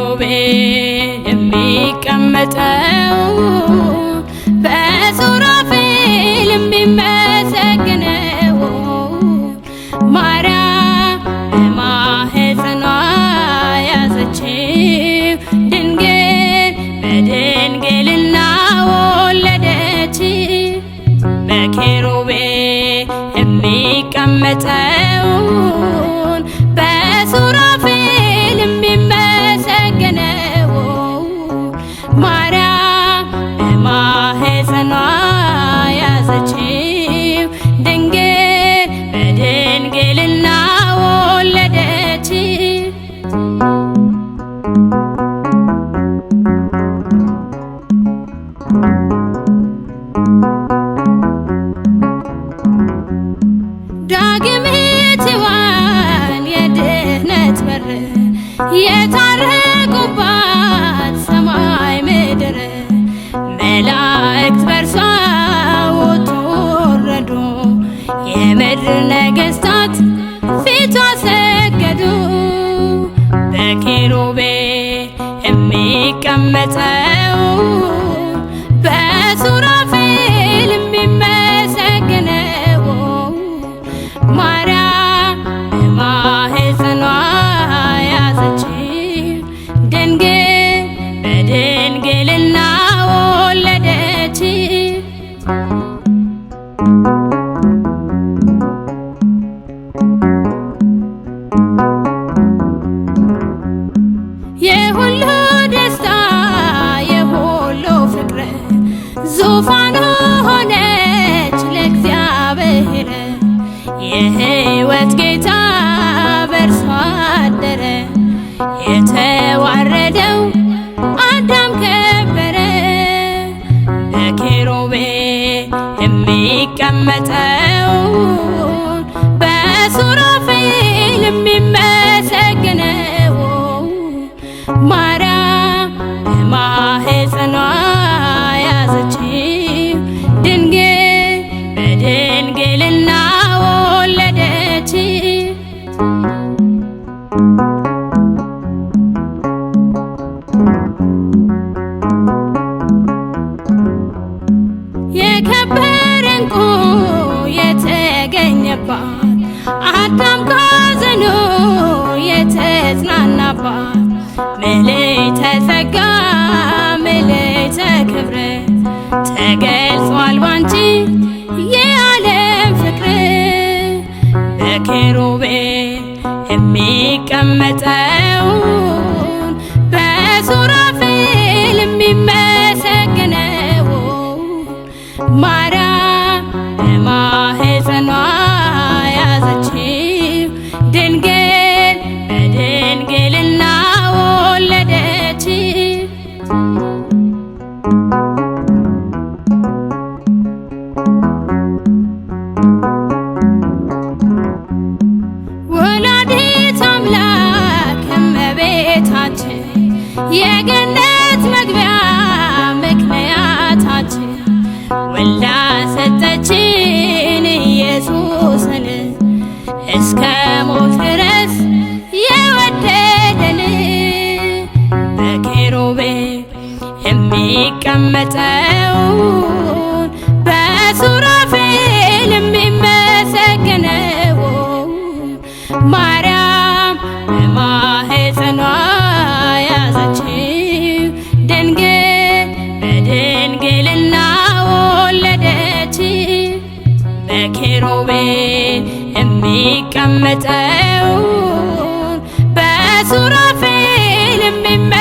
በኪሩቤል የሚቀመጠው በሱራፌል የሚመሰገነው ማርያም በማህፀኗ ያዘችው ድንግል በድንግልና ወለደች። በኪሩቤል የሚቀመጠውን በሱራፌል የሚመሰገነው ማርያም በማህፀኗ ያዘችው ድንግል በድንግልና ወለደች። ዳግሚት ሔዋን የድኅነት በር የታረቁባት ሰማይ ምድር መላእክት በእርሷ ወጡ ወረዱ፣ የምድር ነገሥታት ፊቷ ሰገዱ። በኪሩቤል የሚቀመጠው በሱራፌል የሚመሰገነው ማርያም በማህፀኗ ያዘችው ድንግል በድንግልና ወለደች። የሁሉ ደስታ የሁሉ ፍቅር ዙፋኑ ሆነች ለእግዚአብሔር። የሕይወት ጌታ በእርሷ አደረ፣ የተዋረደው አዳም ከበረ። በኪሩቤል የሚቀመጠው በሱራፌል የሚመሰገነው ማርያም በማህፀኗ ያዘችው ድንግል በድንግልና ወለደች። የከበረ ዕንቁ የተገኘባት አዳም ካዘኑ የተጽናናባት ምልዕተ ጸጋ ምልዕተ ክብር ተገልጿል ባንቺ የዓለም ፍቅር። በኪሩቤል የሚቀመጠውን በሱራፌል የሚመሰገነው ማርያም በማህፀኗ ያዘችው ድንግል በድንግልና ወለደች። ወላዲተ አምላክ እመቤታችን የገነት መግቢያ ምክንያታችን ወልዳ ሰጠችን ኢየሱስን እስከ ሞት ድረስ የወደደን። በኪሩቤል የሚቀመጠውን በሱራፌል የሚመሰገነው ማርያም በማህፀኗ ያዘችው ድንግል በድንግልና ወለደች። በኪሩቤል የሚቀመጠውን በሱራፌል የሚመ